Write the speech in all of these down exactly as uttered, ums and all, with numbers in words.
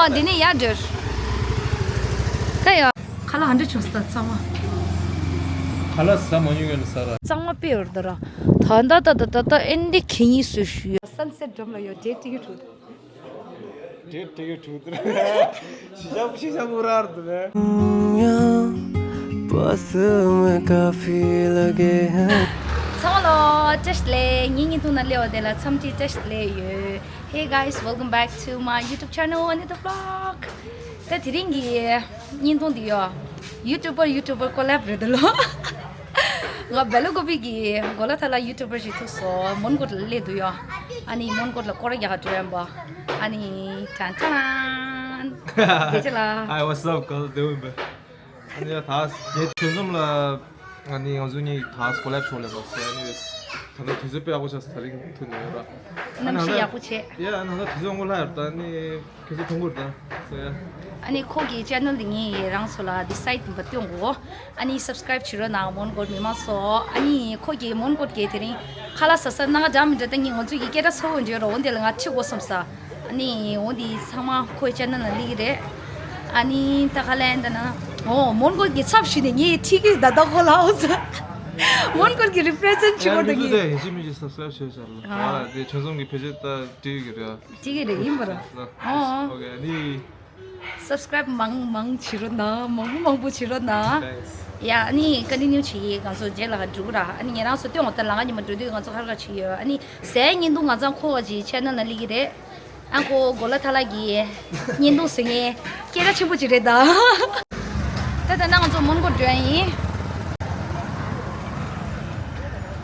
ཨ། འདི་ནས་ཡར་འགྲོ། ད་ཡ། ཁ་ལག་ཧ་འདྲ་བྱུང་སོང་ད་ཚང་མ། ཁ་ལག་ཟ་མ་མྱོང་ཡོད་ན་ཟ་ར། གཙང་མ་དཔེ་ཡོད་རེད་ད་ར། ད་ད་ད་ད་ད་ད་ཨེ་འདི་གད་སྙིགས་བཟོས་ཞུས་ཡོད། Sunset Drum ལ་ཡོད། Date ticket ཐུག Date ticket ཐུག་ཏུ་ར། ཤི་ཤ་ཤི་ཤ་མུ་ར་ར་དུ་ནས། ཚང་མ་ལ་བཀྲ་ཤིས་བདེ་ལེགས། ངའི་བརྙན་ཐུང་ནང་སླེབས་པ་དེ་ལ་འཚམས་འདྲི་བཀྲ་ཤིས་བདེ་ལེགས་ཡོད། Hey guys, welcome back to my YouTube channel, Anita Vlog. ད་དེ་རིང་གི་བརྙན་ཐུང་འདི་ཡོ། YouTuber YouTuber collab རེད་ལོ། ང་སྦེ་ལ་ཀོ་པི་གི་གོ་ལ་ཐ་ལ་YouTuber ཞིག་ཐུག་སོང་། མོན་གྷོ་ལ་སླེབས་འདུག་ཡོ། ཨ་ནི་མོན་གྷོ་ལ་སྐོར་ར་རྒྱག་ག་འགྲོ་ཡིན་པ། ཨ་ནི་ཏན་ཏན། བདེ་ཆེ་ལ། Hi, what's up, guys? དེ་འོན་པ། ཨ་ནི་ད་ངས་ཆོལ་གསུམ་ལ། ཨ་ནི་ང་ཚོ་གཉིས་ད་སྐོར་ལེབ་ཤོག་ལེ་བ་སོ། Anyways, ད་ལྟ་དུས་ཚོད་དཔེ་ཡག་པོ་ཆགས་སོང་། ད་རིང་ཐུག་ནས་ཡོད་ར། གནམ་གཤིས་ཡག་པོ་བྱས། ཡ། ཨ་ནི་ད་དུས་ཚོད་སྔོན་ལ་ཡོད་ར། ད་ནི་ཁྱོད་ཚོ་མཐོང་གི་རེད་ད། སོ་ཡ། ཨ་ནི་ཁོ་གི་channel འདི་ངས་རང་ཚོ་ལ་འདི་site འདི་མ་སྟོན་གོ། ཨ་ནི་subscribe བྱེད་རོགས་གནང་། མོན་གྷོ་མི་མང་ཚོ། ཨ་ནི་ཁོ་གི་མོན་གྷོ་གི་དེ་རིང་ཁ་ལག་ཟ་ས་ནང་འདྲ་མི་འདྲ། ད་ངས་ང་ཚོ་གི་སྐད་སྒྲ་ཚ་བོ་འདྲ་རོ། འོན་ཏེ་ལ་ང་ཁྲིད་དགོས་བསམ་ས། ཨ་ནི་འོ་འདི་ཚང་མ་ཁོའི་channel ལ་སླེབས་ཀྱི་རེད། ཨ་ནི་ད་ག་ལན་ད་ན། འོ་མོན་གྷོ་གི་ཚབ་ཞུས་ནས་ངས་ཁྲིད་ཀྱི་ད་ད་ཁོ་ལ་འོ་ས། མོན་གྷོ་གི་represent བྱེད་དགོས་ད་ངས། ཡང་ཁྱོད་ཚོ་ད་ཡིན་གཅིག་མིན་གཅིག་subscribe བྱས་བཞག་ལ། ཨ། ཨ་དེ་ཆོལ་གསུམ་གྱི་ཕལ་ཆེར་ད་བྲིས་ཀྱི་རེད། བྲིས་ཀྱི་རེད། ཡིན་པ་ར། ཨོ་ཨོ། Okay, ཨ་ནི། subscribe མང་མང་བྱེད་རོགས་གནང་། མང་པོ་མང་པོ་བྱེད་རོགས་གནང་། Thanks. ཡ། ཨ་ནི་continue བྱེད་ཡིན། ང་ཚོ་རྗེས་ལ་འགྲོ་གི་ར། ཨ་ནི་ངས་རང་ཚོ་སྟོན་འོ་ད་ལ་ང་ཉི་མ་འགྲོ་དུས་ང་ཚོ་ཧར་ག་བྱེད་ཡོད། ཨ་ནི་ཟས་བརྙན་ཐུང་ང་ཚང་ཁོ་བ་ཅིག་channel ལ་སླེབས་ཀྱི་རེད། ཨ་ཁོ་གོ་ལ་ཐ་ལ་གི་བརྙན་ཐུང་ཟེར་མཁན་སྐད་གྲགས་ཆེན་པོ་ཅིག་རེད་ད། ད་ད་ན་ང་ཚོ་མོན་གྷོ་འགྲོ་ཡ་ཡིན།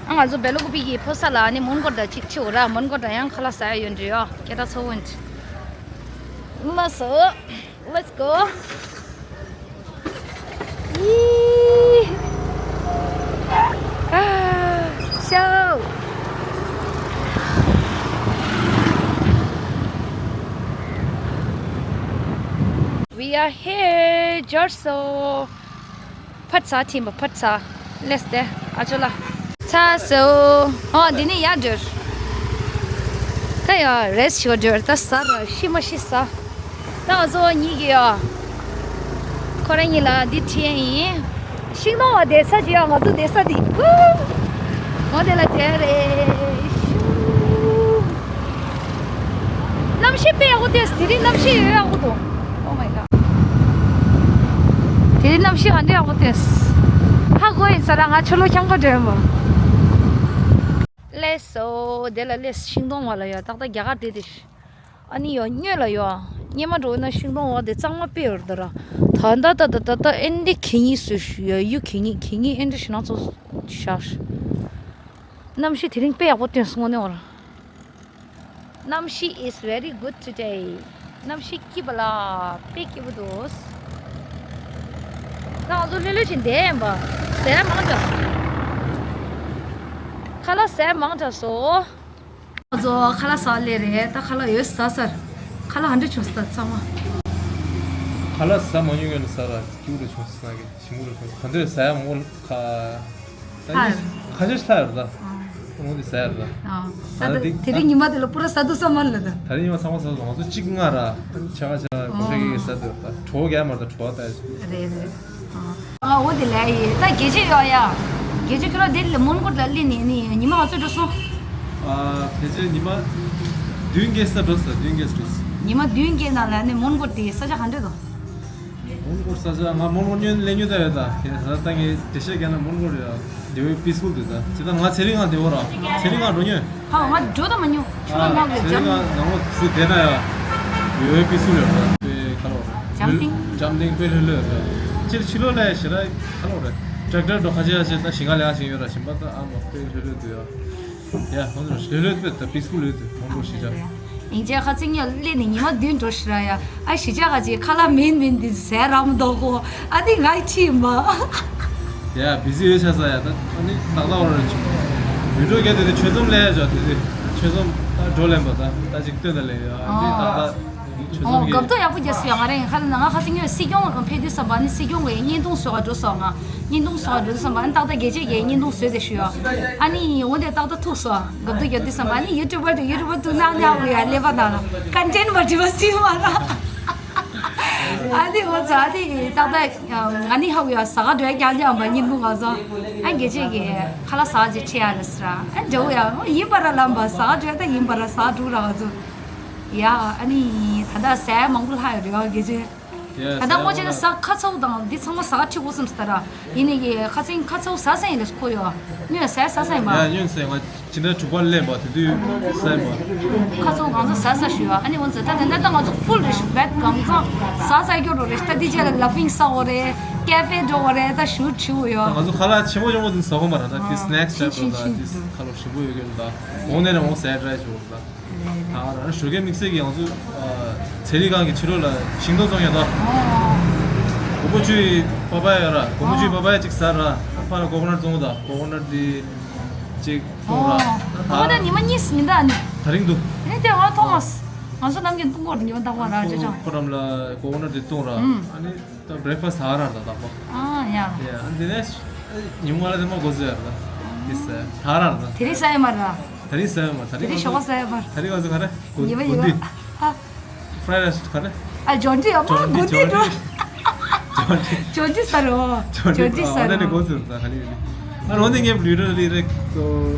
ཨ་ང་ཚོ་སྦེ་ལ་ཀོ་པི་གི་ཕོ་ས་ལ་ཨ་ནི་མོན་གྷོ་ད་ཅིག་ཁྲིད་འོ་ར། མོན་གྷོ་ད་ཡང་ཁ་ལག་ཟ་ཡ་ཡོད་འདྲི་ཡོ། སྐད་གྲགས་ཚ་བོ་འདྲི། མ་སོ། Let's go. ཡི། ཨ། ཤོ། We are here, Jorso. ཕར་ཚ་ཐིམ་པ་ཕར་ཚ། ལེས་ཏེ་ཨ་ཅོ་ལ། ཚ་སོ། ཨོ་འདི་ནས་ཡར་འགྲོ། ད་ཡ་rest ཞུ་འགྲོ། ད་ཟ་ར་ཤི་མ་ཤི་ཟ། ད་ང་ཚོ་གཉིས་ཀྱི་ཡ། ཁོ་རང་གཉིས་ལ་འདི་ཁྲིད་ཡིན། ཤིང་སྡོང་བ་བསྡད་ས་ཅི་ཡ། ང་ཚོ་བསྡད་ས་འདི། ཧུ། འོ་དེ་ལ་བསྡད་རེད། ཤུ། གནམ་གཤིས་དཔེ་ཡག་པོ་བསྟན་སོང་། དེ་རིང་གནམ་གཤིས་ཡོད་ཡག་པོ་འདུག Oh my god. དེ་རིང་གནམ་གཤིས་ཧ་འདྲ་ཡག་པོ་བསྟན་སོང་། ཧ་གོ་ཡིན་ས་ར། ང་ཆུ་ལོག་འཁྱམ་ག་འགྲོ་ཡོད་མ། ལེས་སོ། དེ་ལ་ལེས། ཤིང་སྡོང་བ་ལ་ཡོད། ཏག་ཏག་རྒྱ་གར་དེ་དེ། ཨ་ནི་ཡོ་སྔོན་ལ་ཡོ། སྔོན་མ་འགྲོ་ན་ཤིང་སྡོང་བ་དེ་གཙང་མ་དཔེ་ཡོད་རེད་ད་ར། ད་ད་ད་ད་ད་ཨེ་འདི་གད་སྙིགས་བཟོས་ཞུ་ཡ། གཡུ་གད་སྙིགས། གད་སྙིགས་ཨེ་འདྲ་ཞིག་ན་ཚོ་བཞག་གནམ་གཤིས་དེ་རིང་དཔེ་ཡག་པོ་བསྟན་སོང་ནས་བར། གནམ་གཤིས་is very good today. གནམ་གཤིས་སྐྱིད་པ་ལ་དཔེ་སྐྱིད་པོ་འདུག་ད་ང་ཚོ་ལྷོད་ལྷོད་ཅིག་བསྡད་ཡིན་པ། ཟས་མང་དྲགས། ཁ་ལག་ཟས་མང་དྲགས་སོ། ང་ཚོ་ཁ་ལག་ཟ་སླེབས་རེད། ད་ཁ་ལག་ཡོད་ཟ་ཟ། ཁ་ལག་ཧ་འདྲ་བྱུང་སོང་ད་ཚང་མ། ཁ་ལག་ཟ་མ་མྱོང་ཡོད་ན་ཟ་ར། སྐྱིད་པོ་འདྲ་བྱུང་སོང་ས་གི། ཞིམ་པོ་འདྲ་བྱུང་སོང་། ག་འདྲ་ཟ་ཡ་མོ་ཁ། ད་ཡིན་ཁ་ཤས་ཤ་ཡོད་ད། ཨོ་འདི་ཟ་ཡ་རེད་ད། ཨོ་ད་ད་ད་དེ་དེ་རིང་ཉི་མ་དེ་ལ་པུ་ར་ཟ་འདུག་ས་མ་ལ་ད། ད་རིང་ཉི་མ་ཚང་མ་ཟ་སོང་། ང་ཚོ་གཅིག་ང་ར་ཆ་ག་ཆ་ག་གོ་ཤ་གི་ཟ་འདུག་ད། གྲོ་ག་མ་ད་གྲོ་ད། རེད་རེད། ཨོ་འོ་དེ་ལས་ཡིན་ད། དགེ་བྱེད་ཡོད་ཡ། དགེ་བྱེད་ཁྱོད་ར་དེ་ལ་མོན་གྷོ་ལ་སླེབས་ནས་ནི་ཉི་མ་ག་ཚོད་འགྲོ་སོང་། ཨ་དེ་ཚོ་ཉི་མ་བདུན་བརྒྱད་ཙམ་འགྲོ་སོང་། བདུན་བརྒྱད་ཙམ་འགྲོ་སོང་། ཉི་མ་བདུན་བརྒྱད་ནང་ལ་ནི་མོན་གྷོ་དེ་ས་ཆ་ག་འདྲ་འདུག་མོན་གྷོ་ས་ཆ། ང་མོན་གྷོ་སླེབས་མྱོང་ད་ཡོད་ད། ཁྱེད་ད་ལྟ་ངས་འགྲེལ་བཤད་རྒྱག་ན་མོན་གྷོ་རེད་ཡ། དེ་བས་peaceful འདུག་ད། ཇི་ལྟར་ང་ཚེ་རིང་ང་དེ་བོ་ར། ཚེ་རིང་ང་འགྲོ་མྱོང་། ཧ་ང་འགྲོ་ད་མ་མྱོང་། ཆུ་ལ་ཨ་མང་གི་ཚེ་རིང་ང་ནང་ལོགས་སུ་བསྡད་ན་ཡ། དེ་བས་peaceful རེད་ད། དཔེ་ཁ་ལོ་རེད། འཇམ་ཐིང་། འཇམ་ཐིང་དཔེ་ལྷོད་ལྷོད་རེད། སྤྱིར་ཕྱི་ལོགས་ལ་ཞེ་དྲག་ཁ་ལོ་རེད། tractor འགྲོ་ཁ་ཆེ་ཡ་ཆེ་ད་ཞིང་ཁ་ལས་ཡ་ཞིང་ཡོད་ར། ཞིང་པ་ད་ཨ་མ་དཔེ་ལྷོད་ལྷོད་འདུག་ཡ། ཡ་ཧོན་རོ་ལེ་ལོས་པེ་ད་peaceful ལོས་དུ་ཧོན་རོ་ཤི་ཅག་ཡིན་ཅེ་ཁ་ཚིག་ཉོ་ལེ་ནི་ཉི་མ་བདུན་འགྲོ་ཤི་ར་ཡ། ཨ་ཤི་ཅག་ག་ཅི་ཁ་ལ་མིན་མིན་འདི་ཟེར་རམ་འདོག་གོ། ཨ་འདི་ང་ཁྱི་མ། ཡ་བི་ཟི་ཡོད་ཆ་ས་ཡ། ད་ཨ་ནི་ཏག་ཏག་བར་ར་ཆུ་བི་ཌིའོ་རྒྱ་དེ་དེ་ཆོས་ཚོམ་ལས་ཡ་ཅག་དེ་དེ་ཆོས་ཚོམ་ད་འགྲོ་ལེན་པ་ད་ད་ཅིག་སྟོན་ད་ལེ་ཡ། ཨ་འདི་ཏག་ཏག་ཆོས་ཨོ་ཚོམ་གི་སྐབས་ཐོག་ཡག་པོ་རྒྱག་སྲིད་ཡ། ང་རང་ཡིན་ཁ་ལ་ན་ང་ཁ་སང་ཉོ་སྲིད་སྐྱོང་ཕེབས་དུས་བསམ་པ་ནི་སྲིད་སྐྱོང་གི་བརྙན་ཐུང་བཟོ་ག་འགྲོ་སོང་ང་། བརྙན་ཐུང་བཟོ་བ་འགྲོ་དུས་བསམ་པ་ཨ་ནི་ཏག་ཏག་རྒྱལ་གཅེས་ཀྱི་བརྙན་ཐུང་བཟོས་ཏེ་ཞུ་ཡོད། ཨ་ནི་འོ་དེ་ཏག་ཏག་ཐུག་སོང་། སྐབས་དུ་རྒྱབ་དུས་བསམ་པ་ཨ་ནི་ཡུ་ཊུབ་པར་དུ་ཡུ་ཊུབ་པར་ཐུག་ན་ནི་ཨ་ཡ་ཀླད་པ་ནང་ལ་ཀོན་ཊེན་ཊི་མ་འགྲིག་པ་སྲིད་མ་ལ། ཨ་དེ་ཨོ་ཙི་ཨ་དེ་ཏག་ཏག་ང་ནི་ཧ་གོ་ཡ་ཟ་ག་འགྲོ་ཡ་རྐྱང་རྐྱང་པ་ཉིན་གུང་ང་ཚོ་ཨ་རྒན་ཅེ་གི་ཁ་ལག་ཟ་ག་ཅིག་ཁྲིད་ཡ་རེད་ཟེར། ཨ་འགྲོ་ཡ་ཨོ་ཡིན་པ་ར་ལམ་པ་ཟ་ག་འགྲོ་ཡ་ད་ཡིན་པ་ར་ཟ་ག་འགྲོ་ར་ང་ཚོ་ཡ། ཨ་ནི་ད་ལྟ་ཟ་ཡ་མང་པོ་ལྷག་ཡོད་རེད་ཨ་རྒན་ཅེ། ཡ་ད་ལྟ་ཟ་ཡ་མང་པོ་ཟ་ཁ་ཚ་བོ་དང་འདི་ཚང་མ་ཟ་ག་ཁྲིད་དགོས་བསམ་ཟེར་ད་ར། ཡིན་ནི་གི་ཁ་སང་ཁ་ཚ་བོ་ཟ་ས་ཡིན་རེད་ཁོ་ཡོ། སྨྱོས་ཟ་ས་ས་ཡིན་པ། ཡ་སྨྱོས་ཟ་ང་ཇི་འདྲ་དྲུག་པ་ལེན་པ་དེ་དུས་ཟ་ཡིན་པ། ཁ་ཚ་བོ་གང་ཚ་ཟ་ས་ཞུ་ཡོ། ཨ་ནི་འོན་ཟེར་ད་ད་ད་ད་ང་ཚོ་ཕུལ་རེད་ཞུ་བེད་གང་ཚང་ཟ་ས་སྐྱོ་རོ་རེད། ད་དེ་རྗེས་ལ་ལ་ཕིང་ས་འོ་རེད། ཀེ་ཧྥེ་འགྲོ་འོ་རེད། ད་ཞུ་ཆུ་ཡོ། ད་ང་ཚོ་ཁ་ལག་ཆེན་པོ་ཆེན་པོ་དེ་ཟ་གོ་མ་ར། ད་དེ་སི་ནེག་སི་ཆེན་ཆེན་ཆེན་ཆེན་ཆེན་ཁ་ལོ་ཞིམ་པོ་ཡོད་གི་ད་འོང་ནས་ནས་འོང་ཟ་ཡ་ཏྲའི་ཞུ་འོ་ད། ད་ང་རང་ཞོགས་ཀས་དམིགས་བསལ་གྱི་ང་ཚོ་ཚལ་རིགས་ཁང་གི་ཕྱི་ལོགས་ལ་ཤིང་ཏོག་བཙོང་ཡོད་དོ། སྒོར་མོ་བཅུའི་པ་པ་ཡ་ཡོད་ར། སྒོར་མོ་བཅུའི་པ་པ་ཡ་གཅིག་ཟ་ར། ཕར་ལ་ཀོ་ཀོ་ནཊ་བཙོང་གོ་ད། ཀོ་ཀོ་ནཊ་འདི་གཅིག་བཙོང་ར། ཨོ་ད་ཉི་མ་གཉིས་མིན་ད་ནི། ད་རིང་འདུག་ཨ་ནི་དེ་ང་ཐོག་མ་ང་ཚོ་ནམ་རྒྱུན་བཏུང་གོ་ར་ཉི་མ་རྟག་པར་ར་ཅེ་ཅང་། ཁོ་རམ་ལ་ཀོ་ཀོ་ནཊ་འདི་བཙོང་ར། ཨ་ནི། ད་བྷི་རེག་ཕ་སི་ཊི་ཟ་ར་ད་ལྟ་པ། ཨ་ཡ། ཡ་ཨ་འདི་ནས་ཉིན་མོ་ལ་དེ་མ་གོ་ཟེར་ད། དེ་ཟ་ད་ར་ད། དེ་རིང་ཟ་ཡ་མ་ར། དེ་རིང་ཟ་ཡ་མ་ད་དེ་རིང་ཞོགས་པ་ཟ་ཡ་མ་ར། དེ་རིང་ང་ཚོ་ག་རེ་གོ་ཉི་མ་གོ་ཉི་འདི། མ། ཧ། ཧ། ཕ་རའེ་རའེ་སི་ག་རེ། ཨ་ཇོན་ཏི་ཡ་མ་ཇོན་ཏི་གོ་འདི་འགྲོ། ཇོན་ཏི། ཇོན་ཏི་ཟ་རོ། ཇོན་ཏི་ཇོན་ཏི་ཟ་ཨ་ད་ནི་རོ། གོ་ཟེར་ད་ག་ལི་ཡོད་ནི། ཨ་རོ་ནི་ངས་བླུ་ར་ལི་རེ་ཚོ།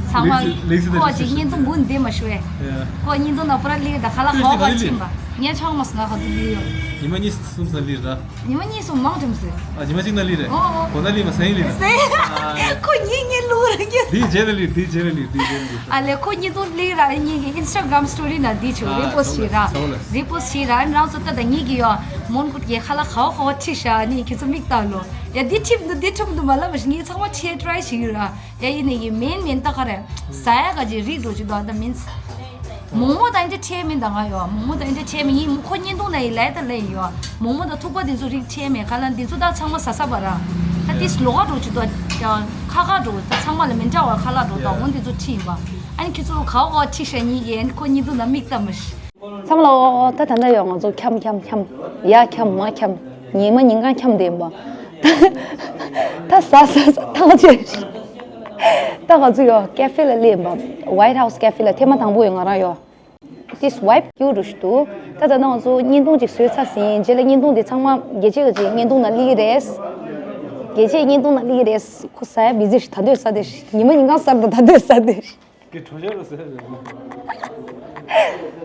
ཚང་མ་ལིག་སི་ལིག་སི་ཁོ་ཅིག་བརྙན་ཐུང་འབུ་འདི་མ་ཞུ་བས། ཡ། ཁོ་བརྙན་ཐུང་ན་པུ་ར་ལི་ད་ཁ་ལག་ཁོ་ཧ་ཧ་ཅིག་ཅིག་ག་ལི་ལི། ཕྱིན་པ། ངས་ཆང་མ་སོང་ང་ཁ་ཐུག་ལི་ཡོད། ཉི་མ་གཉིས་གསུམ་ཙམ་ལི་ར། ཉི་མ་གཉིས་གསུམ་མང་དྲུམ་ཟེར། ཨ་ཉི་མ་གཅིག་ན་ལི་རེད། ཨོ་ཨོ། གོ་ན་ལི་མ་སེང་ལི་རེད། སེང་། ཨ་ཁོ་ཉིན་ཉིན་ལུ་ར་ཉིན། དེའི་རྗེས་ལ་ལི་དེའི་རྗེས་ལ་ལི་དེའི་རྗེས་ལ་ལི། ཨ་ལེ་ཁོ་ཉིན་ཐུང་ལི་ར་ཉིན་གྱི་ཨིན་སི་ཊ་གྷ་རམ་སི་ཊོ་རི་ན་འདི་ཆུ་ཨ་རི་པོ་སི་ཊི་བྱེད་ར། ཚང་མ་ལ་ཚང་མ་ལ། རི་པོ་སི་ཊི་བྱེད་ར་རང་ཚོ་ལྟ་ད་ཉིན་གྱི་ཡོ། མོན་གྷོ་གི་ཁ་ལག་ཁ་བ་ཁ་བ་ཁྲིད་ཤ་ནི་ཁྱེད་ཚོ་མིག་ལྟ་ལོ། ཡ་འདི་ཁྲིད་འདུག་འདི་ཁྲིད་འདུག་མ་ལབ་མ་ཤི་ངས་ཚང་མ་ཁྲིད་ཊ་རའི་བྱེད་ཀྱི་ར། ཡ་ཡིན་ནི་ཡིན་མིན་མིན་ད་ག་རེ། ཟ་ཡ་ག་ཅིག་རིགས་འགྲོ་ཅིག་འདུག་ཨ་ད་མིན། མོག་མོག་དང་འདྲ་ཁྲེལ་མིན་ད་ང་ཡོ། མོག་མོག་དང་འདྲ་ཁྲེལ་མིན་ཡིན་མོ་ཁོ་བརྙན་ཐུང་ན་ཡིན་ལས་ད་ལས་ཡོ། མོག་མོག་དང་ཐུག་པ་འདི་ཚོ་རིགས་ཁྲེལ་མེད་ཁ་ལག་འདི་ཚོ་ད་ཚང་མ་ཟ་ས་བ་ར། ད་ཏིས་ལོ་ག་འགྲོ་ཅིག་འདུག་ཁ་ཁ་འགྲོ་ད་ཚང་མ་ལ་མི་འདྲ་བ་ཁ་ལག་འགྲོ་ད་འོ་འདི་ཚོ་ཁྲིད་ཡིན་པ། ཨ་ནི་ཁྱེད་ཚོ་ག་བ་ག་ཁྲིད་ཤ་ཉིན་གྱི་ཨ་ནི་ཁོ་བརྙན་ཐུང་ན་མིག་ལྟ་མ་ཤི། ཚང་མ་ལ་ཨོ་ད་ད་ལྟ་ཡོད་ང་ཚོ་འཁྱམ་འཁྱམ་འཁྱམ། ཡ་འཁྱམ་མ་འཁྱམ། ཉི་མ་ཉིན་གང་འཁྱམ་བསྡད་ཡིན་པ། ད་ཟ་ཟ་ཟ་ཐང་ཆད། ད་ང་ཚོ་ཡོ་ཀེ་ཧྥེ་ལ་སླེབས་ཡིན་པ། ཝའིཊ་ཧའུ་སི་ཀེ་ཧྥེ་ལ་ཐེངས་མ་དང་པོ་ཡོད་ང་རང་ཡོ། ཏིས་ཝའིབ་ཀྱུ་རུ་ཞུ་འདུག་ད་ད་ང་ཚོ་བརྙན་ཐུང་ཅིག་བཟོས་ཚར་ཟིན་རྗེས་ལ་བརྙན་ཐུང་དེ་ཚང་མ་རྒྱལ་སྤྱི་ག་ཅིག་བརྙན་ཐུང་ནང་སླེབས་ཀྱི་རེད། རྒྱལ་སྤྱིའི་བརྙན་ཐུང་ནང་སླེབས་ཀྱི་རེད། ཁོ་ཟ་ཡ་བི་ཛི་ཞིག་ད་འདོད་ཟ་དེ་ཉི་མ་ཉིན་གང་ཟ་ར་ད་ད་འདོད་ཟ་དེ། གི་གྲོ་ཞྭ་རུ་ཟེར་རེད།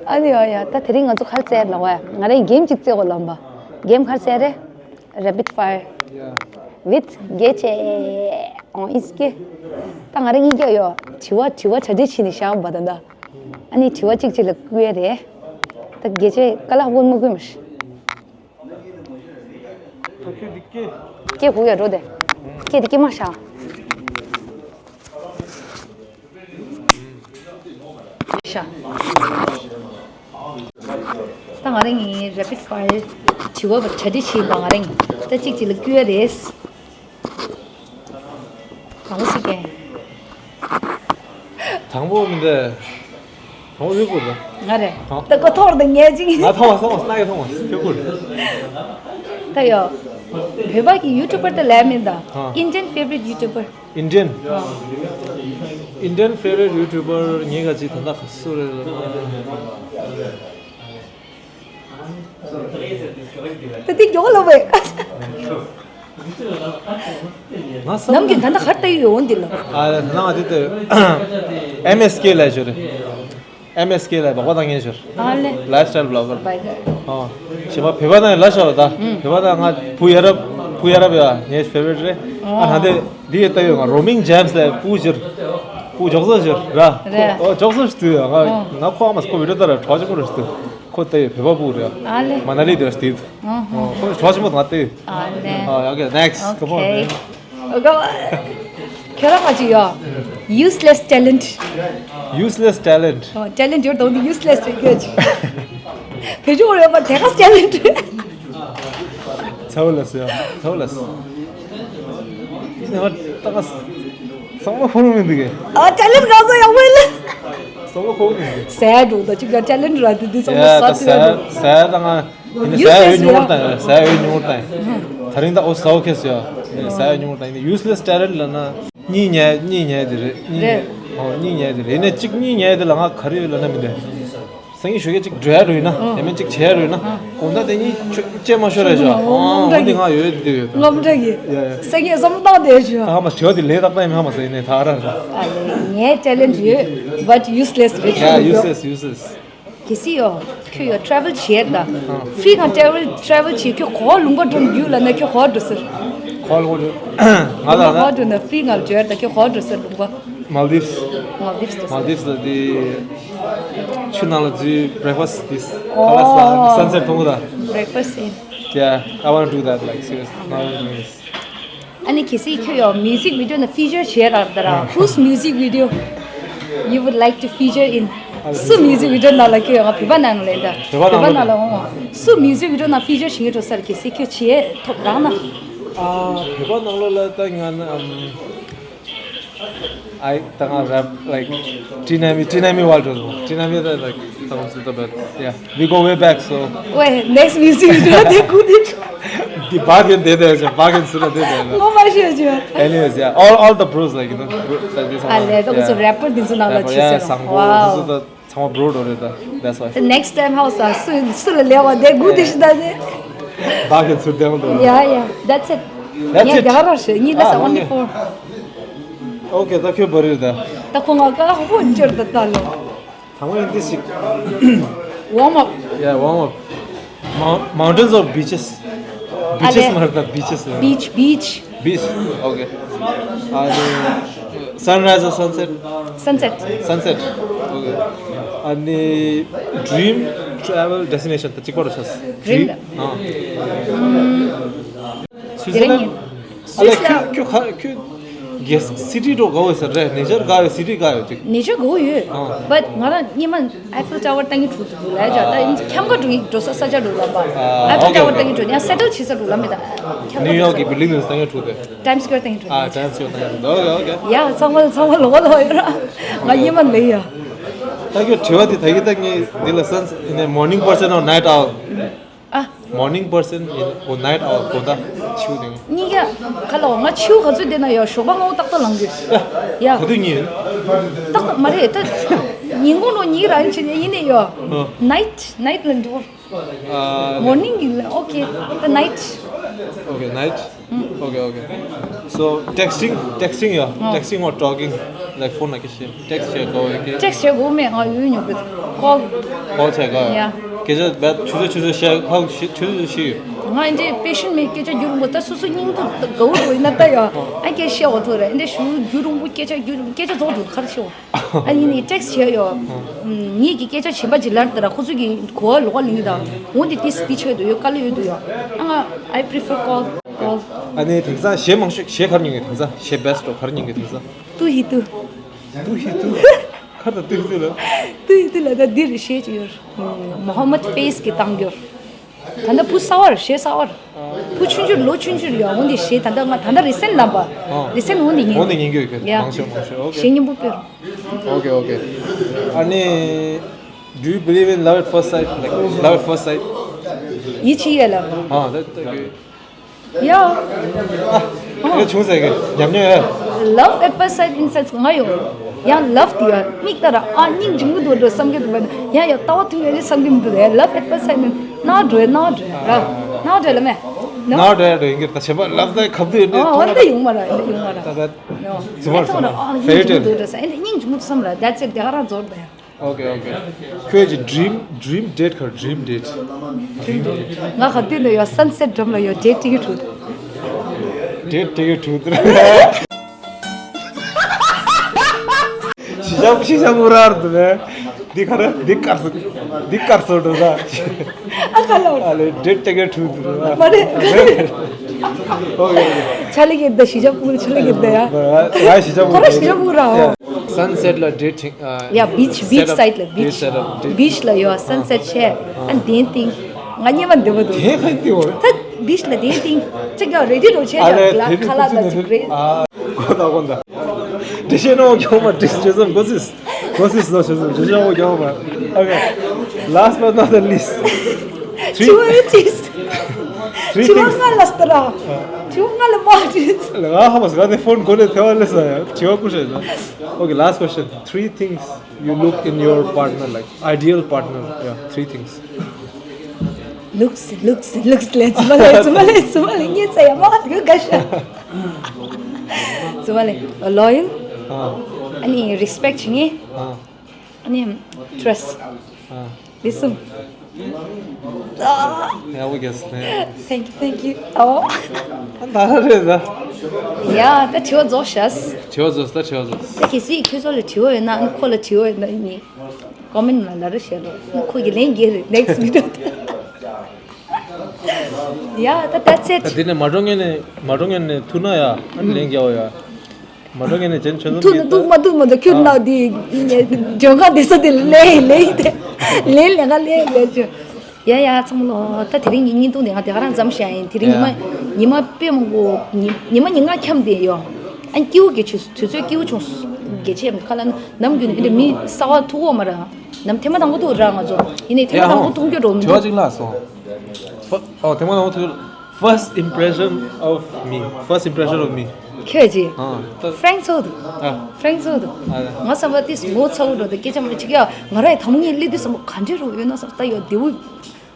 ཨ་ནི་ཡ་ཡ་ད་དེ་རིང་ང་ཚོ་ག་རེ་རྩེད་ལ་བ་ང་རང་གེམ་ཅིག་རྩེ་གོ་ལམ་པ། གེམ་ག་རེ་རྩེ་རེད། Rapid fire with རྒྱལ་ཆེ། ཨོ་ཨིན་སྐེ། ད་ང་རང་གཉིས་ཀ་ཡོ། དྲི་བ་དྲི་བ་གྲ་སྒྲིག་བྱས་ནས་བཞག་པ་ད་ད། ཨ་ནི་དྲི་བ་གཅིག་གཅིག་ལ་བསྐུར་ཡ་རེད། ད་རྒྱལ་ཆེ་ཀ་ལ་ཧ་གོ་མ་གོ་མ་ཤི། ད་ཁྱོད་འདི་སྐེ། སྐེ་གུག་ཡ་འགྲོ་དེ། སྐེ་འདི་སྐེ་མ་བཞག་ཤ། ད་ང་རང་གི་rapid fire དྲི་བ་བ་གྲ་སྒྲིག་བྱེད་པ་ང་རང་གི་ད་གཅིག་གཅིག་ལ་བསྐུར་ཡ་རེད། གང་ཞིག་གན། དང་པོ་མི་འདི། དང་པོ་ཕེ་ཁུར་ར། ང་རེད། ཨ། ད་ཀོ་ཐོར་ད་ངས་ཅིག་ང་ཐོང་བ་སོང་བ་སྣ་གི་ཐོང་བ་ཕེ་ཁུར། ད་ཡོ། བོད་པ་གི་ཡུ་ཊུ་བར་ད་ལས་མིན་ད། ཨ། Indian favorite YouTuber། Indian། ཨ། Indian favorite YouTuber ངའི་ག་ཅིག་ད་ལྟ་ག་སུ་རེད་ལ། ད་དེ་མགྱོགས་ལ་བས། ང་བསམ། ནམ་གྱི་ད་ལྟ་གར་ལྟ་ཡི་ཡོང་འདི་ལ། ཨ་ལ་ད་ང་དེ་ལྟ་ཨེམ་ཨེས་ཀེ་ལ་ཞོར། ཨེམ་ཨེས་ཀེ་ལ་བག་པ་བཏང་ངེས་ཞོར། ཨ་ལེ། Lifestyle blogger། བའི་གར། ཨ། ཞེ་མ་བོད་པ་དང་ལ་ཤ་བ་ད། ཨུམ། བོད་པ་དང་ང་བུ་ཡ་རབས་བུ་ཡ་རབས་ཡ་ངའི་ཕེ་ཝ་རེཊ་རེད། ཨ་ཨོ། ད་དེ་འདི་ཡི་ལྟ་ཡོད་ང་རོ་མིང་ཇེམ་སི་ལ་བུ་ཞོར། བུ་ཇོག་ས་ཞོར་ར། རེད། ཨོ་ཇོག་ས་ཞོར་དུས་ང་ཨོ། ང་ཁོ་ཨ་མ་སྐོ་བི་ཌིའོ་ལྟ་ར་གྲོགས་ཆེན་པོ་རེད་ཟེར་དུས། ཁོ་ལྟ་ཡོད་བོད་པ་བུ་རེད། ཨ་ལེ། མ་ན་ལི་དེ་ར་སྟེ། ཨོ་ཧོ། ཁོ་གྲོགས་ཆེན་པོ་དང་ལྟ་ཡོད། ཨ་ལེ། ཨ་ཡ་ཨོ་ཁེ་ནེག་སི་ཀམ་ཨོན། ཨོ་ཁེ། ཨོ་ཁེ། ཁྱོད་རང་ང་ཅི་ཡོད། Useless talent། Useless talent། ཨོ་ཊེ་ལེན་ཊི་ཡོད་དང་དེ་ཡུ་སི་ལེ་སི་རེད་ཁྱོད་ཅི། བེད་སྤྱོད་ཡོད་པ་དེ་ག་ཊེ་ལེན་ཊི་རེད། ཚ་བོ་ལ་སོ་ཡ། ཚ་བོ་ལ་སོ། ཨ་ནི་ང་ད་ག་བསམ་བློ་འཁོར་མི་འདུག་གས། ཨ་ཊེ་ལེན་ཊི་ག་ཚོད་ཡག་པོ་ཡིན་ལ། བསམ་བློ་འཁོར་མི་འདུག་ཟས་འགྲོ་ད་ཅིག་ལ་ཊེ་ལེན་ཊི་ར་དེ་དུས་ཚང་མ་ཟ་ཐུབ་ཡ་འགྲོ། ཟས་ད་ང་ཡིན་ན་ཟས་ཡོད་ཉུང་བར་བཏང་ཡོད། ཟས་ཡོད་ཉུང་བར་བཏང་ཡོད། ད་རིང་ད་ཨོ་ཟ་ཨོ་ཁེ་སོ་ཡ། ཟས་ཡོད་ཉུང་བར་བཏང་ཡིན་ན་ཡུ་སི་ལེ་སི་ཊེ་ལེན་ཊི་ལབ་ན་གཉིས་ཉལ་གཉིས་ཉལ་དེ་རེད། གཉིས་ཉལ། རེད། ཨོ་གཉིས་ཉལ་དེ་རེད། ཡིན་ན་གཅིག་གཉིས་ཉལ་དེ་ལ་ང་ག་རེ་ཡོད་ལབ་ན་མི་འདོད། སང་ཉིན་ཞོགས་ཀས་ཅིག་འགྲོ་ཡ་རེད་ན། ཨ། ཡ་མེད་ཅིག་བྱེད་ཡ་རེད་ན། ཨ། དགོང་དག་དེ་གཉིས་ཆོ་ཅེས་མ་ཤོར་ར་ཤོག་ཨང་། འོ་འདི་ང་ཡོད་འདི་ཡོད། ངམ་འདྲ་གི། ཡ་ཡ། སང་ཉིན་བསམ་བློ་བཏང་བསྡད་ཤོག་ཨ་མ་དྲི་བ་དེ་ལས་ཏག་ཏག་ཡིན་ཧ་མ་ཟེར་ཡིན་ནས་ད་ར་ར། ཨ་ལེ། ངའི་talent ཡོད། But useless རེད། Yeah, useless, useless. གལ་སྲིད་ཡོ། ཁྱོད་ཡོ་travel བྱེད་ད། ཧྥི་གང་travel travel བྱེད། ཁྱོད་གོ་ལུང་པ་འགྲོ་རྒྱུ་ལ་ན་ཁྱོད་གོ་འགྲོ་ཟེར། གོ་ལུང་པ་འགྲོ། ང་ལ་ན། གོ་འགྲོ་ན་ཧྥི་གང་བརྗོད་ད་ཁྱོད་གོ་འགྲོ་ཟེར་ལུང་པ། Maldives. Maldives དུ་ཟེར། Maldives ལ་དེ། ཆུ་ནང་ལ་འཛུལ་breakfast དེ། ཨོ། ཁ་ལག་ཟ་sunset མཐོང་གི་ད། Breakfast in. Yeah, I want to do that, like, seriously. I want to do this. ཨ་ནི་གལ་སྲིད་ཁྱོད་ཡོ་music video ན་feature བྱེད་རག་ད་ར། Whose music video you would like to feature in? སུ་music video ནང་ལ་ཁྱོད་ཡོ་ང་བོད་པ་ནང་ལ་ད། བོད་པ་ནང་ལ། བོད་པ་ནང་ལ་འོང་། སུ་music video ནང་feature བྱེད་ངེས་འགྲོ་ས་ར་གལ་སྲིད་ཁྱོད་བྱེད་ཐོབ་རག་ན། ཨ། བོད་པ་ནང་ལོགས་ལ་ད་ང་ན་ཨམ། I ད་ང་rap like Tinami Tinami Walters Tinami ད་like ད་ང་སུ་ད་but yeah, we go way back, so. Wait, next music video དེ་གུ་དེ། དེ་བག་ཡོད་དེ་དེ་བག་ཡོད་སུ་ད་དེ་དེ། ངོ་མ་ཤེས་ཅི། Anyways, yeah, all all the bros, like, you know, bro, like this. ཨ་ལེ། ད་ཁོ་ཚོ་rapper དེ་ཚོ་ནང་ལ་ཆི་ཟེར། Wow. ཚང་མ་bro འགྲོ་རེད་ད། That's why. The next time ཧའོ་ས་སུ་སུ་ལ་ལེ་བ་དེ་གུ་དེ་ཤི་ད་ནི། བག་གི་ཚུར་ལྡང་འགྲོ། Yeah, yeah, that's it. That's it. ངས་རྒྱ་གར་ཞེས་ཉིད་ལ་ས་only four. Okay, ད་ཁྱོད་བར་རེད་ད། ད་ཁོ་ང་ཀ་ཧོ་འབྱོར་ད་ད་ལོ། དང་པོ་ཡིན་དེ་ཞིག Warm up. Yeah, warm up. Mou- mountains or beaches? Beaches ཨ་ལེ། མ་རེད་ད། Beaches རེད། Beach, beach. Beach. Okay. ཨ་ནི་sunrise or sunset? Sunset. Sunset. Okay. ཨ་ནི་dream travel destination ད་གཅིག་པ་རུ་ཆགས། Dream. Dream. ཨ། Switzerland. ཨ་ལེ། ཁྱོད་ཁྱོད་ག་ཁྱོད་གེ་སི་ཊི་འགྲོ་དགའ་བོ་ཟེར་རེད། ནེ་ཅར་དགའ་བའི་སི་ཊི་དགའ་ཡོད་ཅིག་ནེ་ཅར་དགའ་བོ་ཡོད། ཨ། But ང་རང་སྙེ་མ་Eiffel Tower ལྟ་ངེས་འགྲོ་འདུག་ལ་ཡ་ད་ཁྱམས་ཁ་འགྲོ་འགྲོ་ས་ས་ཆ་འགྲོ་ལམ་པ། Eiffel Tower ལྟ་ངེས་འགྲོ་ཡང་settle བྱེད་ས་འགྲོ་ལམ་མེད་ད། ཁྱམས་ཁ་New York གི building ལྟ་ངེས་འགྲོ་དེ། Times Square ལྟ་ངེས་འགྲོ། ཨ། Times Square ལྟ་ངེས་འགྲོ། Okay, okay. ཡ་ཚང་མ་ཚང་མ་ལོག་ལོག་ཡོད་ར། ང་སྙེ་མ་ལེ་ཡ། ད་ཁྱོད་དྲི་བ་དེ་ད་གི་ད་ངས་འདི་ལ་སན་ནས་morning person or night owl? ཨ། Morning person ཡིན་གོ་night owl གོ་ད་ཆིའུ་དེ། གཉིས་ཀ་ག་ལ་ང་ཆིའུ་ག་ཚོད་བསྡད་ན་ཡོ་ཞོགས་པ་སྔ་པོ་ཏག་ཏག་ལངས་དགོས། ཡ། ག་དུས་ཉིན། ཏག་ཏག་མ་རེད་ད། ཉིན་གུང་ནོ་གཉིས་རང་ཕྱིན་ཡིན་ནས་ཡོ། ཨ། Night, night ལ་འགྲོ། ཨ། Morning གི་ལ་okay, the night. Okay, night. Okay, okay. So texting, texting ཡོ། ཨ། Texting or talking, like phone ལ་སྐད་བཤད། Text བྱེད་དགོས་ཀྱི། Text བྱེད་དགོས་མེད། ང་ཡོད་ཉོ་གི། Call. Call བྱེད་དགོས། Yeah. སྐད་ཆ་བེད་ཆུ་ཚོད་ཆུ་ཚོད་བཤད་ཧ་ཆུ་ཆུ་ཚོད་ཤི་ཡོད། ང་འདྲའི་patient མེད། སྐད་ཆ་རྒྱུ་རུང་པོ་ད་སོ་སོ་སྙིང་པོ་དགའ་བོ་འགྲོ་ཡིན་ན་ད་ཡོ། ཨ་སྐད་བཤད་འོ་ཐོ་རེད། འདྲའི་ཞུ་རྒྱུ་རུང་པོ་སྐད་ཆ་རྒྱུ་རུང་སྐད་ཆ་རྫོགས་འགྲོ་གར་ཤི་འོ། ཨ་ཡིན་ནི་text བྱེད་ཡོ། ངེད་ཀྱི་སྐད་ཆ་གཞན་པ་ཅིག་ལར་ད་ར་ཁོ་ཚོ་གི་གོ་བ་ལོག་པ་ལིང་གི་ད། འོ་འདི་ཏིས་འདི་ཆེད་དུ་ཡོད་དཀའ་ལས་ཡོད་དུ་ཡོ། ཨ་ང་I prefer call, call. ཨ་ནི་དེང་སང་གཞས་མང་ཤོས་གཞས་གར་ཉན་གི་དེང་སང་གཞས་best འགྲོ་གར་ཉན་གི་དེང་སང་། ཏུ་ཧི་ཏུ། ཏུ་ཧི་ཏུ། ཁ་ད་ཏུ་ཧི་ཏུ་ལ། ཏུ་ཧི་ཏུ་ལ་ད་འདི་རེ་བཤད་ཀྱི་ཡོད། Mohammed Faiz གི་བཏང་རྒྱུར། ད་ལྟ་བུ་གསར་བར་གཞས་གསར་བར། བུ་ཆུང་ཆུང་ལོ་ཆུང་ཆུང་ཡོད། འོ་འདི་གཞས་ད་ལྟ་ང་ད་ལྟ་recent ལམ་པ། ཨ། Recent འོ་འདི་ཉན། འོ་འདི་ཉན་གྱི་ཡོད་གི། Yeah. མང་ཤོས་མང་ཤོས། Okay. གཞས་སྙན་པོ་དཔེ། Okay, okay. ཨ་ནི། Do you believe in love at first sight? Like love at first sight? ཡིད་ཆེས་ཡོད་ལ། ཨ། That, that, okay. Yeah. ཨ། ཁྱོད་བྱུང་ཟེར་གི་ཉམས་མྱོང་ཡོད། Love at first sight in sense ང་ཡོད། ཡང་love དེ་ཡང་མིག་ལྟ་ར་ཨ་སྙིང་རྗེ་མོ་འདུག་འགྲོ་བསམ་གྱི་འདུག་པ་ཡང་ཡང་ལྟ་བ་མཐུན་ཡོད་ནི་བསམ་གྱི་མི་འདུག་ལ། Love at first sight ནི་ནག་འགྲོ་ནག་འགྲོ་ར་ནག་འགྲོ་ལ་མེ། ནག་འགྲོ་ཡ་འགྲོ་ཡིན་གྱི་ད་བྱེད་པ་love དེ་ཁབ་ཏུ་ཡོད་ནི་ཨ་འདི་ཡོང་མ་ར་འདི་ཡོང་མ་ར། ད་ད་ཨ། ཚུ་མར་ལྟ་བ་ར་ཨ་སྙིང་རྗེ་མོ་འདུག་འགྲོ་ས་ཨ་སྙིང་རྗེ་མོ་འདུག་བསམ་ར། That's it. དེ་ག་རང་རྫོགས་ར་ཡ། Okay, okay. ཁྱོད་ཀྱི་dream, dream date ག་རེ། Dream date. Dream date. ང་ག་དུས་ནས་ཡོད་sunset འགྲམ་ལ་ཡོད་date take it to. Date take it to. ཤི་ཤ་ཤི་ཤ་མུ་རར་དུ་ནས། འདི་ག་རེ། འདི་དཀར་སོ། འདི་དཀར་སོ་འགྲོ་ས། ཨ་ཁ་ལོ། ཨ་ལེ་date take it to. མ་རེད། Okay, okay. ཆ་ལི་གི་ད་ཤི་ཤ་པུ་ཆ་ལི་གི་ད་ཡ། ང་ཤི་ཤ་པུ། ཁོ་ར་ཤི་ཤ་པུ་ར་ཧོ། Sunset ལ་date take. Yeah, beach, beach side ལ། Beach. Beach ལ་ཡོད་sunset བྱས། ཨ་དེན་ཏིང་ང་སྙེ་མ་འདི་བ་འདུག་དེ་ཁ་ཏི་འོ། ད་beach ལ་དེན་ཏིང་ཅིག་ཡང་ready འགྲོ་བྱས། ཨ་ལེ་ཡ་ཁ་ལག་ད་ཅིག་རེད། ཨ་གོ་ད་གོ་ད། འདྲི་ཤེས་ནོ་གྱོང་མ་འདྲི་ཤེས་སམ་གོ་སིས་གོ་སིས་ནོ་ཤེས་སམ་འདྲི་ཤེས་ནོ་གྱོང་མ། Okay, last but not the least. Three. Two artists. Three དྲི་བ་things. ལྔ་ལ་སྟ་ར། དྲི་བ་ལྔ་ལ་མ་དྲིས། ལ་ང་ཧ་མ་སི་ག་ནས་ཕོན་གོ་ནས་ཐེ་བ་ལས་ཡ། དྲི་བ་ཀུ་ཤེ་ན། Okay, last question. Three things you look in your partner, like ideal partner. Yeah, three things. Looks, looks, looks. ལས་ཙི་མ་ལས་ཙི་མ་ལས་ཙི་མ་ལས་ངས་ཙ་ཡ་མ་ག་ག་ཤ། ཙི་མ་ལས་loyal. ཨ་ནི་respect བྱེད་ངེས། ཨ་ནི་trust. ཨ་ལས་གསུམ། Yeah, we guess. Yeah. Thank you, thank you. ཨོ། ད་རེད་ད། ཡ་ད་དྲི་བ་རྫོགས་ཤག་དྲི་བ་རྫོགས་ད་དྲི་བ་རྫོགས། ད་གལ་སྲིད་ཁྱོད་ཚོ་ལ་དྲི་བ་ཡོད་ན་ཨ་ནི་ཁོ་ལ་དྲི་བ་ཡོད་ན་ཨ་ནི། Comment ལ་ལ་རེ་བཤད་རོགས། ཁོ་གི་ལན་རྒྱག་རེད། Next video. Yeah, that, that's it. ད་དེ་ནས་མ་འགྲོ་ངེས་ནས་མ་འགྲོ་ངེས་ནས་ཐུག་ན་ཡ། ཨ་ནི་ལན་རྒྱག་འོ་ཡ། མ་འགྲོ་ངེས་ནས་ཅན་ཆོས་ཐུག་ན་ཐུག་མ་ཐུག་མ་ཐུག་ཁྱོད་ན་དེ་ཇོ་ཁ་དེ་ས་དེ་ལས་ལས་དེ་ལས་ལས་ཀ་ལས་ལས་ཅོ། ཡ་ཡ་ཚང་མ་ལོ། ད་དེ་རིང་གི་བརྙན་ཐུང་དེ་ང་དེ་ག་རང་མཚམས་བཞག་ཡིན། དེ་རིང་ཉི་མ་ཉི་མ་དཔེ་མང་པོ་ཉི་ཉི་མ་ཉིན་ལྔ་འཁྱམས་བསྡད་ཡོད། ཨ་ནི་སྐྱིད་པོ་གི་ཆུ་དུས་ཚོད་སྐྱིད་པོ་བྱུང་། གལ་ཆེ་ཁ་ལ་ནམ་རྒྱུན་ནས་ཨེ་འདྲ་མི་གསར་པ་ཐུག་གོ་མ་ར། ནམ་ཐེངས་མ་དང་པོ་ཐུག་ར་ང་ཚོ། ཡིན་ནའི་ཐེངས་མ་དང་པོ་མཐོང་རྒྱུ་འགྲོ་མི་འདུག་དྲི་བ་གཅིག་ལ་སོང་། ཨོ་ཐེངས་མ་དང་པོ་ཐུག First impression of me. First impression of me. ཁྱོད་ཀྱིས། ཨ། Frank ཚོ་འདུག་ཨ། Frank ཚོ་འདུག་ཨ། ང་བསམ་པ་ཏིས་ངོ་ཚ་བོ་འགྲོ་དེ་སྐད་ཆ་མ་ཅིག་ཡ། ང་རའི་དང་པོ་ངས་སླེབས་དུས་བསམ་པ་ག་འདྲ་རུ་ཡོད་ན་བསམ་ད་ཡོད་བདེ་བོ།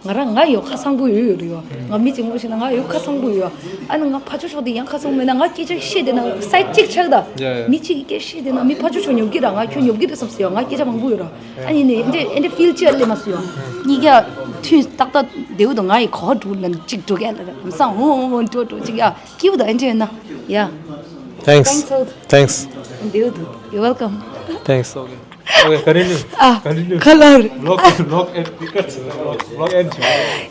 ང་རང་ང་ཡོད་ཁ་སང་པོ་ཡོད་ཡོད་རེད་ཡོད། ང་མི་གཅིག་ངོ་ཤེས་ན་ང་ཡོད་ཁ་སང་པོ་ཡོད། ཨ་ནི་ང་ཕ་ཆོ་ཤོག་དེ་ཡང་ཁ་སང་མེད་ན་ང་སྐད་ཆ་བཤད་དེ་ན་སའི་གཅིག་ཆགས་ད། ཡ་ཡ། མི་གཅིག་གིས་སྐད་བཤད་དེ་ན་མི་ཕ་ཆོ་ཤོག་ཉོབ་ཀྱི་ར་ང་ཁྱོད་ཉོབ་ཀྱི་རེད་བསམ་སི་ཡོད། ང་སྐད་ཆ་མང་པོ་ཡོད་ར། ཨ་ནི་ནི་ཨེ་འདྲ་ཨེ་འདྲ་ཕིལ་ཅེར་ལེ་མ་སུ་ཡོད། གཉིས་ཀ་ཐུན་ཏག་ཏག་བདེ་བོ་དང་ང་ཡི་གོ་འགྲོ་ལ་གཅིག་འགྲོ་ག་ལ་ར་ས་ཧོ་ཧོ་འགྲོ་འགྲོ་གཅིག་ཡ། སྐྱིད་པོ་དང་ཨེ་འདྲ་ཡོད་ན། Yeah. Thanks. Thanks. Thanks. Dude, you're welcome. Thanks. Okay. Okay, continue. ཨ། Continue. Color. Vlog, vlog end. Vlog, vlog end.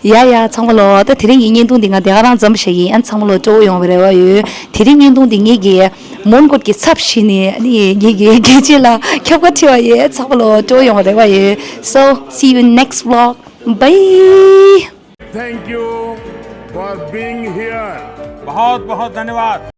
ཡ་ཡ་ཚང་མ་ལོ། ད་དེ་རིང་གི་བརྙན་ཐུང་འདི་ང་དེ་ག་རང་ཙམ་བྱེད་ཀྱི་ཡིན། ཨ་ཚང་མ་ལོ་སྤྲོ་བོ་ཡོང་བའི་རེ་བ་ཡོད། དེ་རིང་བརྙན་ཐུང་འདི་ངེད་ཀྱི་མོན་གྷོ་གི་ཚབ་བྱས་ནས་ཨ་ནི་ངེད་ཀྱི་རྒྱལ་སྤྱི་ལ་ཁྱབ་ཁ་ཁྲི་བ་ཡོད། ཚང་མ་ལོ་སྤྲོ་བོ་ཡོང་བའི་རེ་བ་ཡོད། So, see you in next vlog. Bye. Thank you for being here. बहुत बहुत धन्यवाद।